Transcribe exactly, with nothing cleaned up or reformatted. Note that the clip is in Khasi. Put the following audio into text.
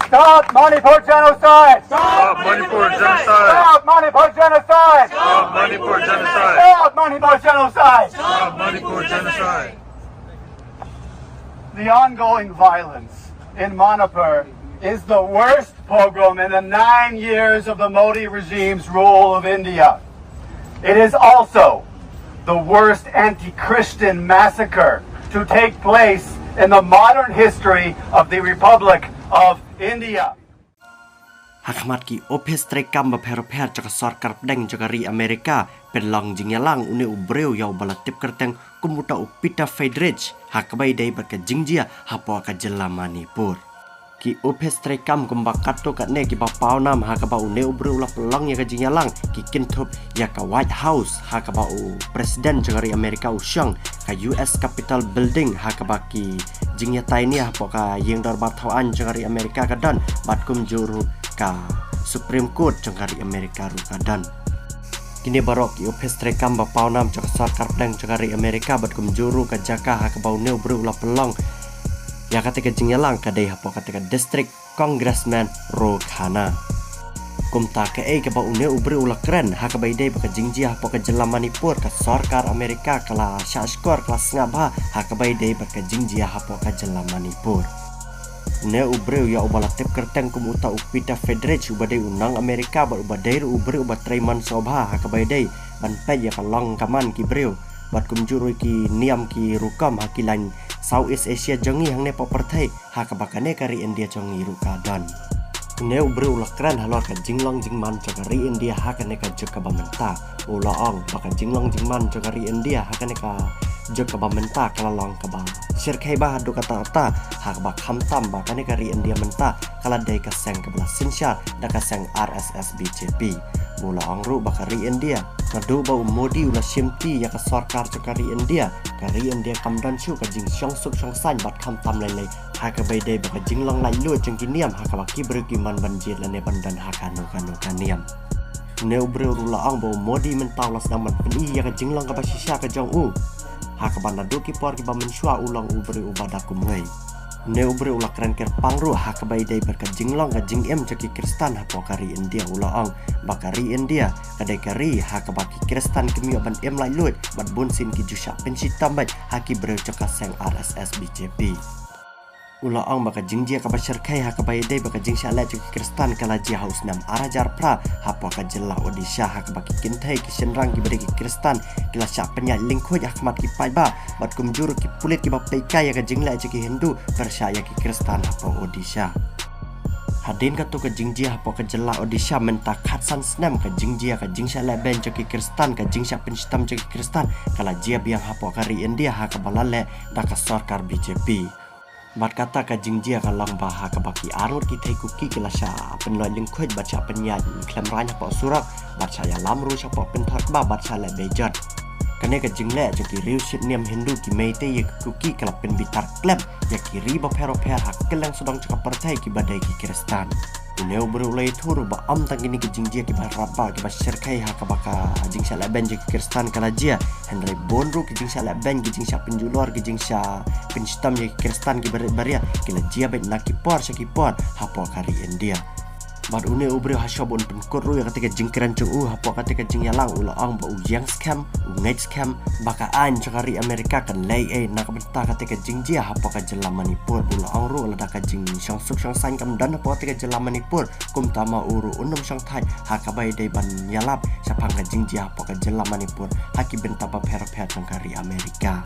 Stop Manipur genocide! Stop Manipur genocide! Stop Manipur genocide! Stop Manipur genocide! Stop Manipur genocide! Stop Manipur genocide! The ongoing violence in Manipur is the worst pogrom in the nine years of the Modi regime's rule of India. It is also the worst anti Christian massacre to take place in the modern history of the Republic of India. Ha khmat ki ophis treikam bapher bapher jong ka sorkar pdeng jong ka ri Amerika, pynlong jingïalang une u briew ïa uba la tip kyrteng kum uta u Peter Friedrich, ha kaba ïadei bad ka jingjia hapoh ka jylla Manipur. Ki ophis treikam kumba katto katne kiba pawnam ha kaba une u briew u la pynlong ïa ka jingïalang, ki kynthup ïa ka White House ha kaba u President jong ka ri Amerika u shong, ka U S Capitol Building ha kaba ki jingïatai nia hapoh ka ïing dorbar thaw aiñ jong ka ri Amerika ka don, bad kumjuh ruh ka Supreme Court jong ka ri Amerika ruh ka don. Kine baroh ki ophis treikam ba pawnam jong ka sorkar pdeng jong ka ri Amerika bad kumjuh ruh ka jaka ha kaba une u briew u la pynlong ïa kata ka jingïalang ka dei hapoh kata ka district Congressman Ro Khanna. Kumta kaei kaba une u briew u la kren ha kaba ïadei bad ka jingjia hapoh ka jylla Manipur, ka sorkar Amerika ka la shahshkor, ka la sngap bha ha kaba ïadei bad ka jingjia hapoh ka jylla Manipur. Une u briew ïa uba la tip kyrteng kum uta u Peter Friedrich, uba dei u nong Amerika bad uba dei ruh u briew uba trei mon sngewbha ha kaba ïadei ban peit ïa ka long ka man ki briew bad kumjuh ruh ki niam ki rukom ha ki laiñ Southeast Asia jong ngi hangne hapoh pyrthei, ha kaba kane ka ri India jong ngi ruh ka don. Une u briew u la kren halor ka jinglong jingman jong ka ri India ha kane ka juk kaba mynta. U la ong ba ka jinglong jingman jong ka ri India ha kane ka juk kaba mynta ka la long kaba shyrkhei bha haduh katta katta, ha kaba khamtam ba kane ka ri India mynta ka la dei ka seng kaba la synshar da ka seng R S S B J P. U la ong ruh ba ka ri India, naduh ba u Modi u la shimti ïa ka sorkar jong ka ri India, ka ri India kam don shuh ka jingshong suk shong saiñ bad khamtam lei lei ha kaba ïadei bad ka jinglong laitluid jong ki niam ha kaba ki briew ki mon ban jied lane ban don ha kano kano ka niam. Une u briew ruh u la ong ba u Modi mynta u la sdang ban pyni ïa ka jinglong kaba shisha ka jong u, ha kaba naduh ki por kiba mynshuwa u long u briew uba da kumwei. Une u briew u la kren kyrpang ruh ha kaba ïadei bad ka jinglong ka jingim jong ki Khristan hapoh ka ri India. U la ong ba ka ri India ka dei ka ri ha kaba ki Khristan kim ïoh ban im laitluid bad bunsien ki ju shah pynshitom beit ha ki briew jong ka seng R S S B J P. U la ong ba ka jingjia kaba shyrkhei ha kaba ïadei bad ka jingshah leh jong ki Khristan ka la jia ha u snem ar hajar phra hapoh ka jylla Odisha, ha kaba ki kynthei ki shynrang kiba dei ki Khristan ki la shah pynïaid lyngkhuid ha khmat ki paidbah bad kumjuh ruh ki pulit kiba peit kai ïa ka jingleh jong ki Hindu pyrshah ïa ki Khristan hapoh Odisha. Hadien katto ka jingjia hapoh ka jylla Odisha, mynta khatsan snem ka jingjia ka jingshah lehbeiñ jong ki Khristan, ka jingshah pynshitom jong ki Khristan ka la jia biang hapoh ka ri India ha kaba la leh da ka sorkar B J P. Bad kata ka jingjia ka long ba ha kaba ki arngut ki thei Kuki ki la shah pynlait lyngkhuid bad shah pynïaid khlem raiñ hapoh surok bad shah ïalam ruh shapoh pynthor kba bad shah leh beijot. Kane ka jingleh jong ki riewshit niam Hindu ki Meitei ïa ki Kuki ka la pynbitar klep ïa ki ri bapher bapher ha kylleng sawdong jong ka pyrthei kiba dei ki Khristan. Une u briew u la ïathuh ruh ba ym tang kine ki jingjia kiba rap ba kiba shyrkhei ha kaba ka jingshah lehbeiñ jong ki Khristan ka la jia, hynrei bun ruh ki jingshah lehbeiñ, ki jingshah pynjulor, ki jingshah pynshitom ïa ki Khristan kiba rit ba ria ki la jia beit na ki por sha ki por hapoh ka ri India. Bad une u briew ha shuwa ba un pynkut ruh ïa kata ka jingkren jong u hapoh kata ka jingïalang, u la ong ba u ïeng skhem, u ngeit skhem ba ka aiñ jong ka ri Amerika kan leh ei ei na ka bynta kata ka jingjia hapoh ka jylla Manipur. Ba u la ong ruh lada ka jingshong suk shong saiñ kam don hapoh kata ka jylla Manipur, kumta ma u ruh un ym shong thait ha kaba ïadei ban ïalap shaphang ka jingjia hapoh ka jylla Manipur ha ki bynta bapher bapher jong ka ri Amerika.